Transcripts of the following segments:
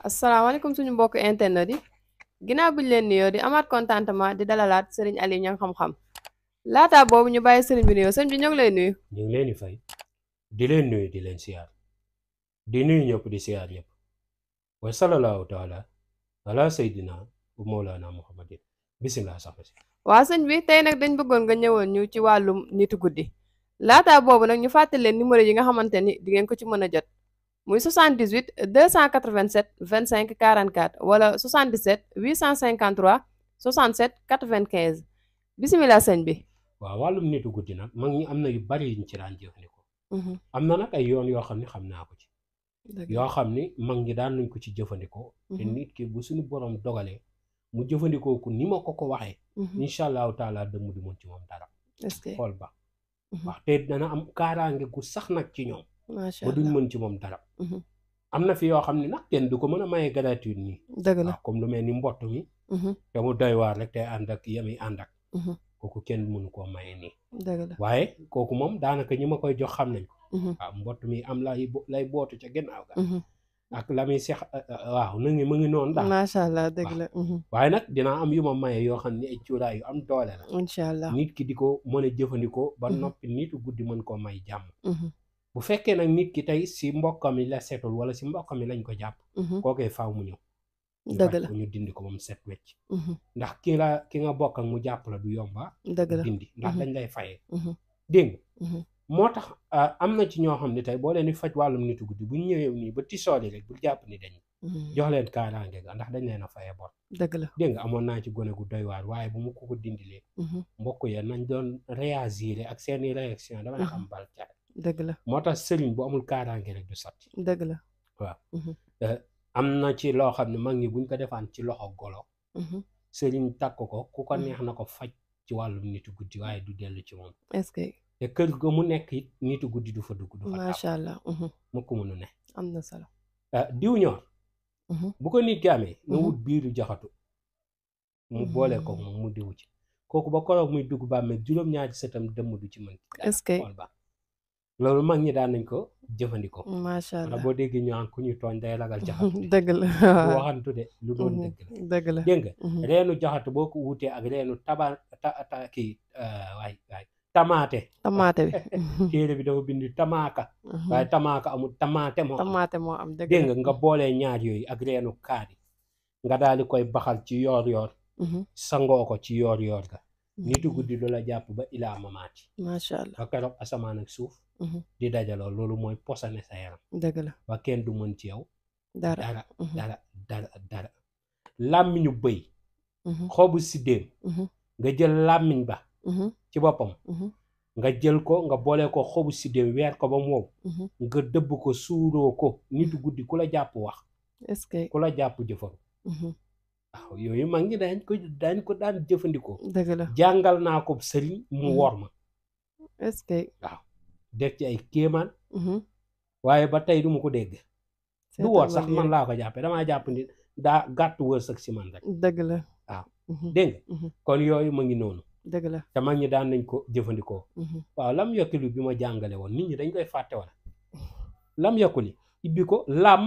asalaamaaleykum suñu mbokk internet yi ginnaaw bi ñu leen nuyoo di amaat contentement di dalalaat sëriñ Aliou Niang xam-xam laataa boobu ñu bàyyi sëriñ bi nuyoo sëriñ bi ñoo ngi lay nuyu. ñu ngi leen di fay di leen nuyu di leen siyaar di nuyu ñëpp di siyaar ñëpp wa sallallahu taala ala sayyidina wa mawlana muhammadin bisimilah sax si. waa sëñ bi tey nag dañ bëggoon nga ñëwoon ñu ci wàllum nitu guddi laataa boobu nag ñu fàttali leen numéro yi nga xamante ni di ngeen ko ci mën a jot muy 78 287 25 44 wala 77 853 67 95 bisimilah sëñ bi. waaw wàllum nitu guddi nag mag ñi am na yu bari yuñ ci daan jëfandikoo. am na nag ay yoon yoo xam ne xam naa ko ci. yoo xam ni mag ñi daan nañ ko ci jëfandikoo. te nit ki bu suñu borom dogalee mu jëfandikoo ko ni ma ko waxee. incha allahu taala dëmm di mën ci moom dara. est-ce que xool ba. wax te dana am kaaraange gu sax nag ci ñoom. macha ba allah duñ mën ci moom dara. am na fi yoo xam ne nag kenn du ko mën a maye gratuite nii. dëgg la waaw comme lu mel ni mbott mi. te mu doy waar rek te ànd ak yami ànd ak. kooku kenn mënu koo maye nii. dëgg la waaye kooku moom daanaka ñi ma koy jox xam nañ ko. waaw mbott mi am lay bootu ca gannaaw ga. ak la muy seex waaw na ngi mu ngi noonu daal. macha allah dëgg la. waaye nag dinaa am yu ma maye yoo xam ne ay cuuraay yu am doole la. incha allah nit ki di ko mën a jëfandikoo. ba noppi nitu guddi mën koo may jàmm. bu fekkee nag nit ki tey si mbokkam mi la setul wala si mbokkam mi lañ ko jàpp. kookee faaw mu ñëw. dëgg la ñu dindi ko moom set wecc. ndax ki nga bokk ak mu jàpp la du yomba. dëgg la dindi ndax dañ lay fayee. dégg nga moo tax am na ci ñoo xam ne tey boo leen di faj wàllum nitu guddi bu ñu ñëwee nii ba tisooli rek bu jàpp ni dañ. jox leen kaaraange ga ndax dañ leen a fayee bor. dëgg la dégg nga amoon naa ci gone gu doy waar waaye bu mu ko dindilee. mbokk ya nañ doon réagir ak seeni réaction damay xam bal ca. dëgg la moo tax sëriñ bu amul kaaraange rek du sotti. dëgg la waaw. am na ci loo xam ne mag ñi buñ ko defaan ci loxo golo. sëriñ takk ko ku ko neex na ko faj ci wàllum nitu guddi waaye du dellu ci moom. est-ce que. te kër ga mu nekk it nitu guddi du fa dugg. du fa macha allah. mu ko mënu ne. am na solo. diw ñor. bu ko nit ki amee. na wut biiru jaxatu. mu boole ko moom mu diw ci. kooku ba koroog muy dugg bàmmeel juróom-ñaari sëtam dëmm du ci mën. est-ce que. loolu mag ñi daan nañ ko jëfandikoo. macha allah boo déggee ñu an ku ñu tooñ day ragal jaxatu. dëgg la bu waxantu de lu doon dëgg la. dëgg la dégg nga reenu jaxatu boo ko wutee ak reenu kii waay tamaate bi téere bi dafa bind tamaaka waaye tamaaka amul tamaate moo am dëgg dégg nga boolee ñaar yooyu ak reenu kaani nga daal di koy baxal ci yoor sangoo ko ci yoor ga nitu guddi lu la jàpp ba ilaa mamaati macha allah ba keroog asamaan ak suuf di dajaloo loolu mooy posane sa yaram dëgg la ba kenn du mën ci yow dara làmmiñu bëy xobu siddéem nga jël làmmiñ ba ci boppam nga jël ko nga boole ko xobu siddéem weer ko ba mu wow nga dëbb ko suuroo ko nitu guddi ku la jàpp wax est-ce que ku la jàpp jëfaru waaw yooyu mag ñi dañ ko daan jëfandikoo dëgg la jàngal naa ko sëriñ mu wor ma est-ce que waaw def ci ay kéemaan waaye ba tey du ma ko dégg du woor sax man laa ko jàppee damaa jàpp ni daa gàtt wërsëg si man rek dëgg la waaw dégg nga kon yooyu ma ngi noonu dëgg la te mag ñi daan nañ ko jëfandikoo waaw lam yokkuli bi ma jàngale woon nit ñi dañ koy fàtte wala lam yokkuli ibbi ko laam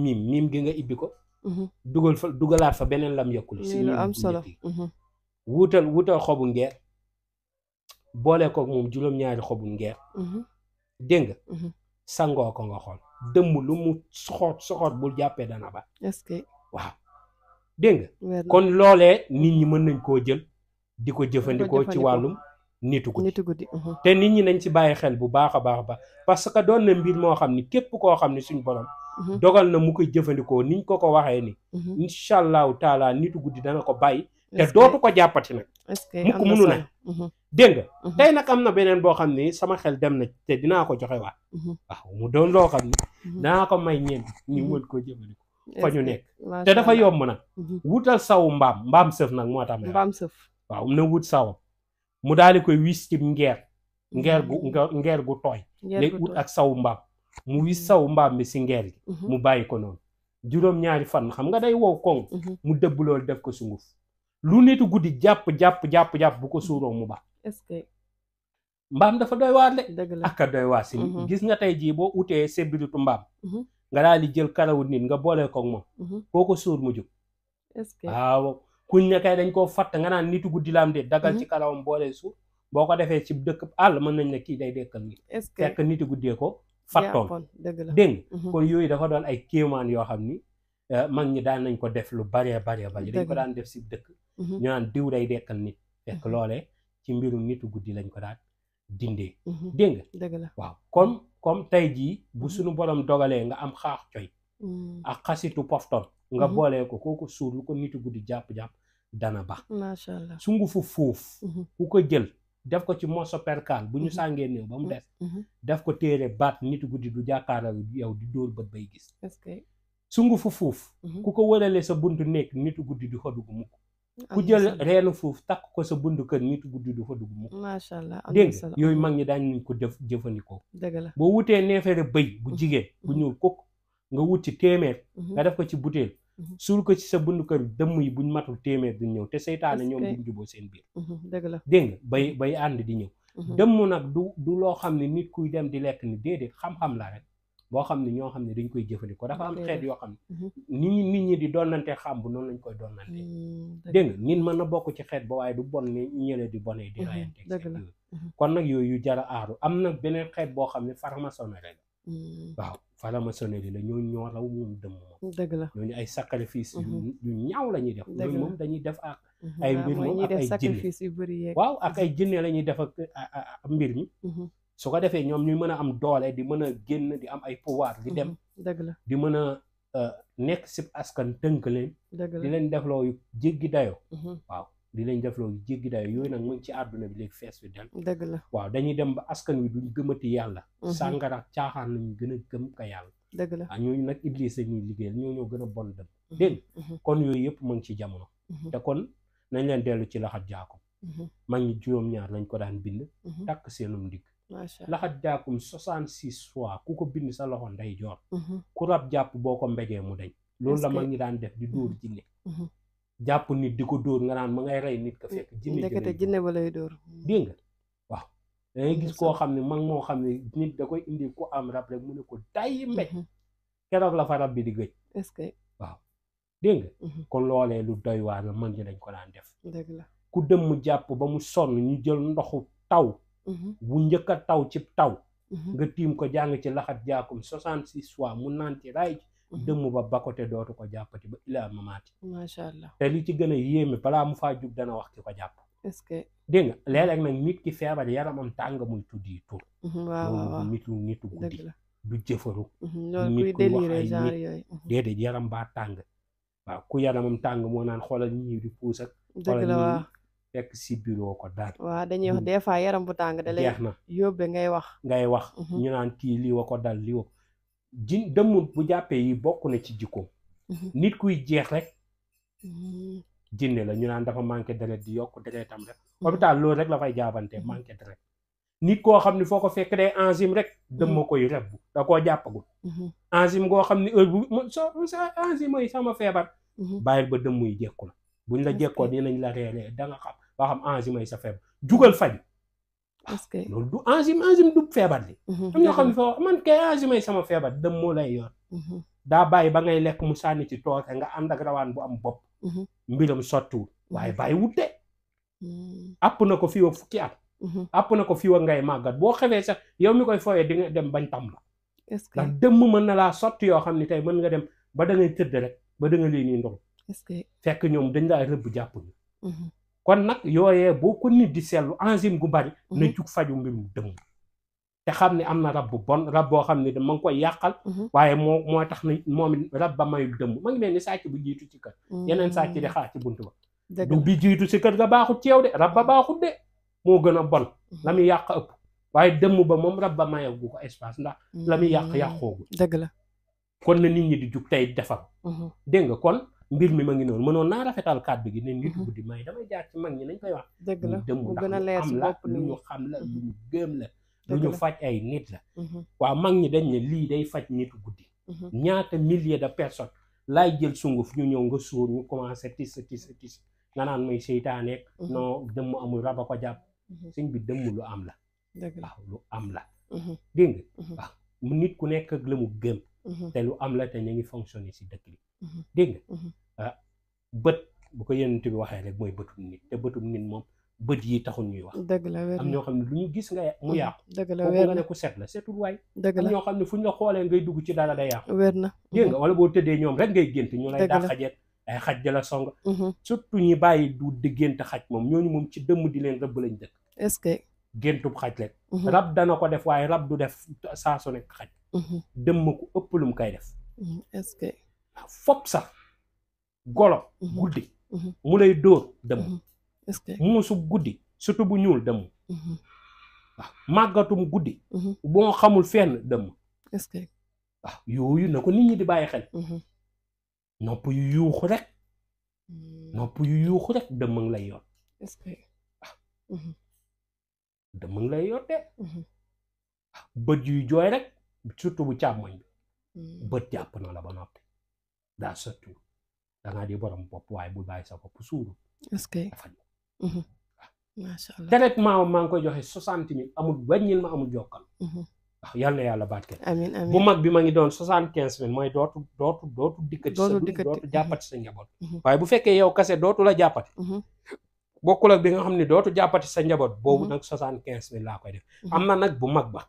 miim gi nga ibbi ko dugalaat fa beneen lam yokkuli si lu am solo wuutal xobu ngeer boole ko moom juróom-ñaari xobu ngeer dégg nga sangoo ko nga xool dëmm lu mu soxoot bul jàppee dana ba est-ce que waaw dégg nga kon loolee nit ñi mën nañ koo jël di ko jëfandikoo ci wàllum nitu guddi te nit ñi nañ ci bàyyi xel bu baax a baax parce que doon na mbir moo xam ni képp koo xam ni suñ borom dogal na mu koy jëfandikoo niñ ko waxee ni incha allahu taala nitu guddi dana ko bàyyi te dootu ko jàppati nag mukk munu na dégg nga tey nag am na beneen boo xam ni sama xel dem na te dinaa ko joxe waat waaw mu doon loo xam ni danaa ko may ñeent ñu mën koo jëfandikoo fa ñu nekk te dafa yomb nag wutal sawu mbaam sëf nag moo tax mbaam sëf waaw na wut sawam mu daal di koy wis ci ngeer gu tooy léegi wut ak sawu mbaam mu wis sawu mbaam bi si ngeer gi mu bàyyi ko noonu juróom-ñaari fan xam nga day wow koŋ mu dëbb loolu def ko sunguf lu nitu guddi jàpp bu ko suuroo mu baax est-ce que mbaam dafa doy waar de dëgg la ak a doy waar si gis nga tey jii boo utee sebiritu mbaam nga daal di jël karawu nit nga boole ko ak moom koo ko suur mu jóg est-ce que waaw kuñ ne kay dañ koo fatt nga naan nitu guddi la am de dagal ci karawam boole suur boo ko defee ci dëkk àll mën nañ ne kii day dekkal nit fekk nitu guddee ko fattoon dégg kon yooyu dafa doon ay kéemaan yoo xam ni mag ñi daan nañ ko def lu baree bari dañ ko daan def si dëkk ñu naan diw day dekkal nit fekk loolee ci mbirum nitu guddi lañ ko daan dindee dégg nga waaw comme tey jii bu suñu borom dogalee nga am xaax coy ak xasitu pofton nga boolee ko kooku suur lu ko nitu guddi jàpp-jàpp dana ba macha allah sungufu fuuf ku ko jël def ko ci moso perkaal bu ñu sàngee néew ba mu des def ko téere baat nitu guddi du jàkkaarloo yow di dóor bët bay gis sungufu fuuf ku ko wërale sa buntu nekk nitu guddi du fa dugg mukk ku jël reenu fuuf takk ko sa buntu kër nitu guddi du fa dugg mukk macha allah dégg nga yooyu mag ñi daañ nañ ko def jëfandikoo boo wutee neefere bëy bu jigéen bu ñuul kukk nga wut ci téeméer nga def ko ci butéel suul ko ci sa buntu kër dëmm yi buñ matul téeméer duñ ñëw te seytaane ñoom duñ juboo seen biir dégg nga bay ànd di ñëw dëmm nag du loo xam ne nit kuy dem di lekk ni déedéet xam-xam la rek boo xam ne ñoo xam ne dañ koy jëfandikoo dafa am xeet yoo xam ne nit ñi di doonante xam bu noonu lañ koy doonante dégg nga nit mën na bokk ci xeet ba waaye du bon ni ñële di bonee di rayante kon nag yooyu jara aaru am na beneen xeet boo xam ne franc-maçonnerie la waaw franc-maçonnerie la ñooñu ñoo raw moom dëmm moom dëgg la ñooñu ay sacrifice yu ñaaw la ñuy def ñooñu moom dañuy def ak ay mbir moom ak ay jinne waaw ak ay jinne la ñuy def ak mbir mi su ko defee ñoom ñu mën a am doole di mën a génn di am ay pouvoir di dem di mën a nekk si askan tënk leen di leen def loo jéggi dayoo waaw di leen def loo jéggi dayoo yooyu nag mu ngi ci àdduna bi léegi fees bi del dëgg la waaw dañuy dem ba askan wi duñ gëmati yàlla sàngara caaxaan nañu gën a gëm ka yàlla dëgg la waaw ñooñu nag Iblis la ñuy liggéeyal ñoo gën a bon dem dégg kon yooyu yëpp mu ngi ci jamono te kon nañ leen dellu ci laxat jaakum mag ñi juróom-ñaar lañ ko daan bind takk seenum ndigg laxat jaakum 66 fois ku ko bind sa loxo nday joor ku rab jàpp boo ko mbégee mu dañ loolu la mag ñi daan def di dóor jinne jàpp nit di ko dóor nga naan ma ngay rey nit ka fekk jinne ba lay dóor dégg nga waaw dangay gis koo xam ne mag moo xam ne nit da koy indi ku am rab rek mu ne ko day mbéj keroog la fa rab bi di gëj est-ce que waaw dégg nga kon loolee lu doy waar la mag ñi dañ ko daan def dëgg la ku dëmm jàpp ba mu sonn ñu jël ndoxu taw bu njëkk a taw ci taw nga tiim ko jàng ci laxat jaakum 66 fois mu naan ci raay dëmm ba bakote dootu ko jàppati ba ilaa mamaati macha allah te li ci gën a yéeme balaa mu faa jug dana wax ki ko jàpp est-ce que dégg nga léeg-léeg nag nit ki feebar yaramam tàng muy tuddi tur waaw nitu guddi du jëfaru loolu kuy déliré genre yooyu déedéet yaram baa tàng waaw ku yaramam tàng moo naan xoolal ñii di puus ak dëgg la waaw fekk si bureau ko daal waaw dañuy wax des fois yaram bu tàng da lay jeex na yóbbe ngay wax ñu naan kii lii wa ko dal lii wa dëmm bu jàppee yi bokk na ci jikkoom nit kuy jeex rek jinne la ñu naan dafa manqué deret di yokk deretam rek hôpital loolu rek la fay jaabante manqué deret nit koo xam ne foo ko fekk day enzyme rek dëmm koy rebbu da koo jàppagul enzyme goo xam ne heure bu sa enzyme yi sama feebar bàyyil ba dëmm yi jekku la buñ la jekkoo dinañ la reeree da nga xam ba xam enzyme yi sa feebar jugal faju loolu du enzyme du feebar li am ñoo xam ne fa man kay enzyme yi sama feebar dëmm moo lay yor daa bàyyi ba ngay lekk mu sànni ci tooke nga ànd ak rawaan bu am bopp mbiram sottiwul waaye bàyyi wute àpp na ko fii wa fukki at àpp na ko fii wa ngay màggat boo xewee sax yow mi koy fooyee di nga dem bañ tam la ndax dëmm mën na laa sotti yoo xam ne tey mën nga dem ba da ngay tëdd rek ba da nga leen ni ndox fekk ñoom dañ laa rëbb jàpp ñu kon nag yooyee boo ko nit di seetlu enzyme gu bari na jug faju mbirum dëmm te xam ne am na rab bu bon rab boo xam ne da ma ngi koy yàqal waaye moo tax na moom rab ba mayul dëmm ma ngi mel ni sàcc bu jiitu ci kër yeneen sàcc di xaar ci buntu ba du bi jiitu ci kër ga baaxut ci yow de rab ba baaxut de moo gën a bon la muy yàq ëpp waaye dëmm ba moom rab ba mayew gu ko espace ndax la muy yàq yàqoogu dëgg la kon na nit ñi di jug tey defar dégg nga kon mbir mi ma ngi noonu mënoon naa rafetal kàddu gi ne nit guddi may damay jaar ci mag ñi nañ koy wax dëgg la dëmm mu ndax gën a leer lu si am la bopp lu ñu xam la lu ñu gëm la lu dëgg ñu la faj ay nit la waaw mag ñi dañ ne lii day faj nitu guddi ñaata milliers de personnes laay jël sunguf ñu ñëw nga suur ñu commencé tis nga naan may seytaaneeg non dëmm amul rab a ko jàpp sëñ bi dëmm lu am la dëgg la waaw lu am la dégg nga waaw nit ku nekk ak la mu gëm te lu am la te ñu ngi fonctionné si dëkk bi dégg nga bët bu ko yonent bi waxee rek mooy bëtum nit te bëtum nit moom bët yi taxul ñuy wax dëgg la wér am ñoo xam ne lu ñu gis nga mu yàqu dëgg la kooku wér nga na ne ku set la setul waay dëgg am la ñoo xam ne fu ñu la xoolee ngay dugg ci dara day yàqu wér na dégg nga wala boo tëddee ñoom rek ngay gént ñu lay dëgg daa la xajeet ay xaj di la song surtout ñi bàyyi du di gént xaj moom ñooñu moom ci dëmm di leen rëbb lañ dëkk est-ce que géntub xaj rek rab dana ko def waaye rab du def saa su nekk xaj dëmm ku ëpp lu mu koy def est-ce que fop sax golo guddi mu lay dóor dëmm est-ce que muusu guddi surtout bu ñuul dëmm waaw màggatum guddi boo xamul fenn dëmm est-ce que waaw yooyu na ko nit ñi di bàyyi xel nopp yu yuuxu rek nopp yu yuuxu rek dëmm ngi lay yor est-ce que dëmm ngi lay yor de bët yuy jooy rek surtout bu càmmoñ bi bët jàpp na la ba noppi daa sottu dangaa di borom bopp waaye bul bàyyi sa bopp suuru est-ce que dafa macha allah traitement maa ngi koy joxe 60 000 amul wàññil ma amul jokkal waaw yal na yàlla barkeel amiin amiin bu mag bi ma ngi doon 75 000 mooy dootu dikkati sa dund dootu jàppati sa njaboot waaye bu fekkee yow kase dootu la jàppati bokkul ak bi nga xam ne dootu jàppati sa njaboot boobu nag 75 000 laa koy def am na nag bu mag ba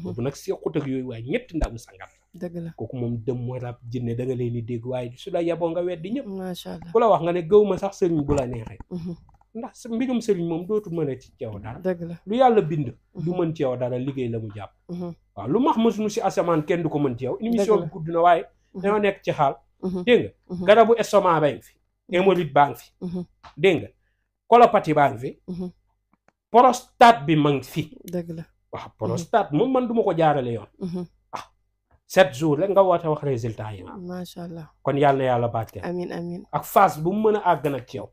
boobu nag sequt ak yooyu waaye ñetti ndawu sangat dëgg la kooku moom dem mooy rab jinne da nga leen di dégg waaye su la yeboo nga weddi ñëpp macha allah ku la wax nga ne gëw ma sax sëriñ bu la neexee ndax mbirum sëriñ moom dootul mën a ci ceew dara dëgg la lu yàlla bind du mën ceew dara liggéey la mu jàpp waaw lu max mësunu si asamaan kenn du ko mën ceew émission bi gudd na waaye dañoo nekk ci xaal dégg nga garabu estomac baa ngi fi hémorroïde baa ngi fi dégg nga colopathie baa ngi fi prostate bi ma ngi fi dëgg la waaw prostate moom man duma ko jaarale yoon 7 jours rek nga woote wax résultat yi macha allah kon yàlla na yàlla baat amiin amiin ak phase bu mu mën a àgg nag ci yow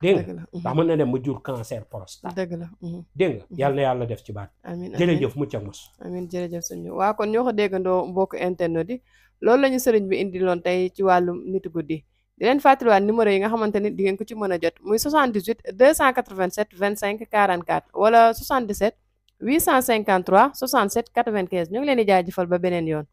dégg nga ndax mën na dem ba jur cancer prostate dëgg la dégg nga yàlla na yàlla def ci baat amiin jërëjëf mucc ak mos amiin jërëjëf sëñ bi waa kon ñoo ko déggandoo mbokk internet yi loolu la ñu sëriñ bi indi loon tey ci wàllum nitu guddi di leen fàttaliwaat numéro yi nga xamante ni di ngeen ko ci mën a jot muy 78 287 25 44 wala 77 853 67 95 ñu ngi leen di jaajëfal ba beneen yoon